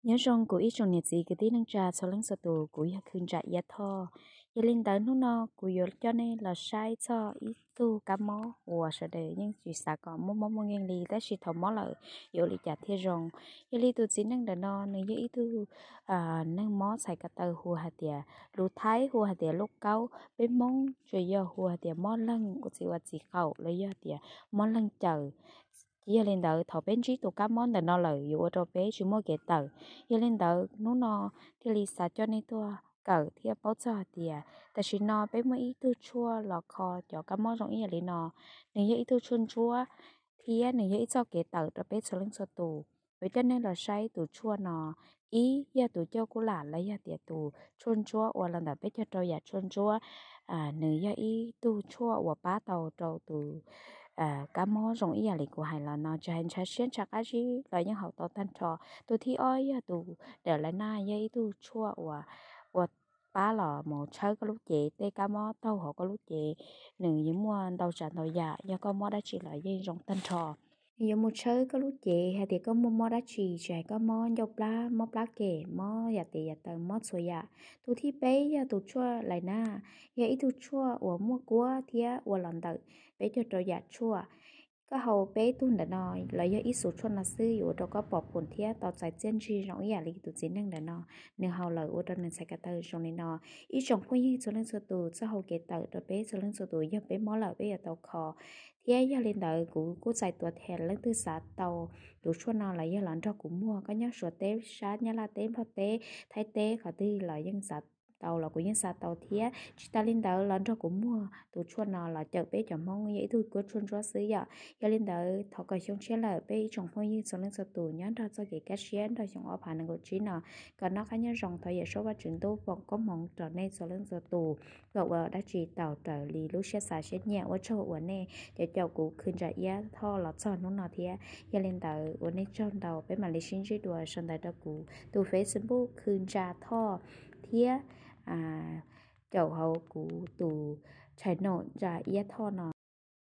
Nyob zoo kuv ib tsoom niam txiv kwv tij neej tsa txhua leej txhua tus, kuv yog Khw Ntsa Iab Thoj. Yog li ntawd hnub no kuv yuav coj nej los saib txog ib tug kab mob uas sawv daws yeej tsis xav kom muaj mob muaj nkeeg li, tab sis thaum mob lawm yuav ua li cas thiaj zoo. Yog li tus txiv neej ntawm no nws yog ib tug neeg mob txhais ko taw hu hais tias, lus Thaib hu hais tias lub kaub, peb Hmoob tsuas yog hu hais tias mob leeg ua txiv ua txiv qaum los yog tias mob leeg caws. Yog li ntawd thaum peb ntsib tus kab mob ntawm no lawm yuav ua rau peb tsis muaj kev tawm. Yog li ntawd hnub no thiaj li xav coj nej tuaj kawm thiab paub txog hais tias tam sim no peb muaj ib tug tshuaj los kho cov kab mob zoo ib yam li no. Nws yog ib tug tshuaj ntsuab thiab nws yog ib txoj kev tawm rau peb txhua leej txhua tus. Yuav coj nej los saib tus tshuaj no, ib yog tus coj kub lam los yog tias tus tshuaj ntsuab uas los ntawm peb caug rau yam tshuaj ntsuab. Nws yog ib tug tshuaj uas pab tau rau tus kab mob zoo ib yam li kuv hais los no, tsis hais ntshav siab ntshav qab zib los yeej haum tau tag nrho. Tus thib ob yog tus dawm lais naj, yog ib tug tshuaj uas ua pab los mus tshawb koj lub cev, tej kab mob taug hauv koj lub cev, nws yeej muaj ntau tsav ntau yam, yog koj mob dab tsi los yeej zoo tag nrho. Nws yuav mus tshawb koj lub cev hais tias koj muaj mob dab tsi, tsis hais koj mob ncauj plab, mob plab kem, mob yam tes yam taw, mob txhua yam. Tus thib peb yog tus tshuaj lais naj, yog ib tug tshuaj uas muaj kuab thiab ua los ntawm peb caug rau yam tshuaj. Koj haus peb tug ntawm no los yog ib xus tshuaj no xwb yuav ua rau koj pom phom thiab tau txais txiaj ntsig zoo ib yam li tus txiv neej ntawm no, nws haus lawm ua rau nws txhais ko taw zoo li no. Ib tsoom phooj ywg txhua leej txhua tus, txoj hau kev tawm rau peb txhua leej txhua tus yog peb mob lawm peb yuav tau kho. Thiab yog li ntawd kuv kuj txais tuam them leej twg xav tau tus tshuaj no los yog los nrog kuv muag, koj nyob Suav teb, sab Nyab Laj teb, Nplog teb, Thaib teb, qhov twg los yeej xav tau los kuv yeej xav tau thiab. Tsis tas li ntawd los nrog kuv muag tus tshuaj no los cawm peb cov Hmoob yog ib tug kuab tshuaj ntsuab xwb yom. Yog li ntawd thov kom xyoo tshiab lawm peb ib tsoom phooj ywg txhua leej txhua tus nyob nrog txoj kev kaj siab nrog xyoo ob phav nees nkaum tsib no kom noj qab nyob zoo, thov Yawm Saub Vajtswv Ntuj foom koob hmoov rau nej txhua leej txhua tus kom ua dab tsi tau raws li lub siab xav siab nyiam. Ua tsaug uas nej caum caum kuv Khw Ntsa Iab Thoj los txog hnub no thiab. Yog li ntawd ua nej tsaug ntau, peb mam li sib ntsib dua sau ntawv rau kuv tus Facebook Khw Ntsa Thoj thiab caum hauv kuv tus channel Ntsa Iab Thoj no.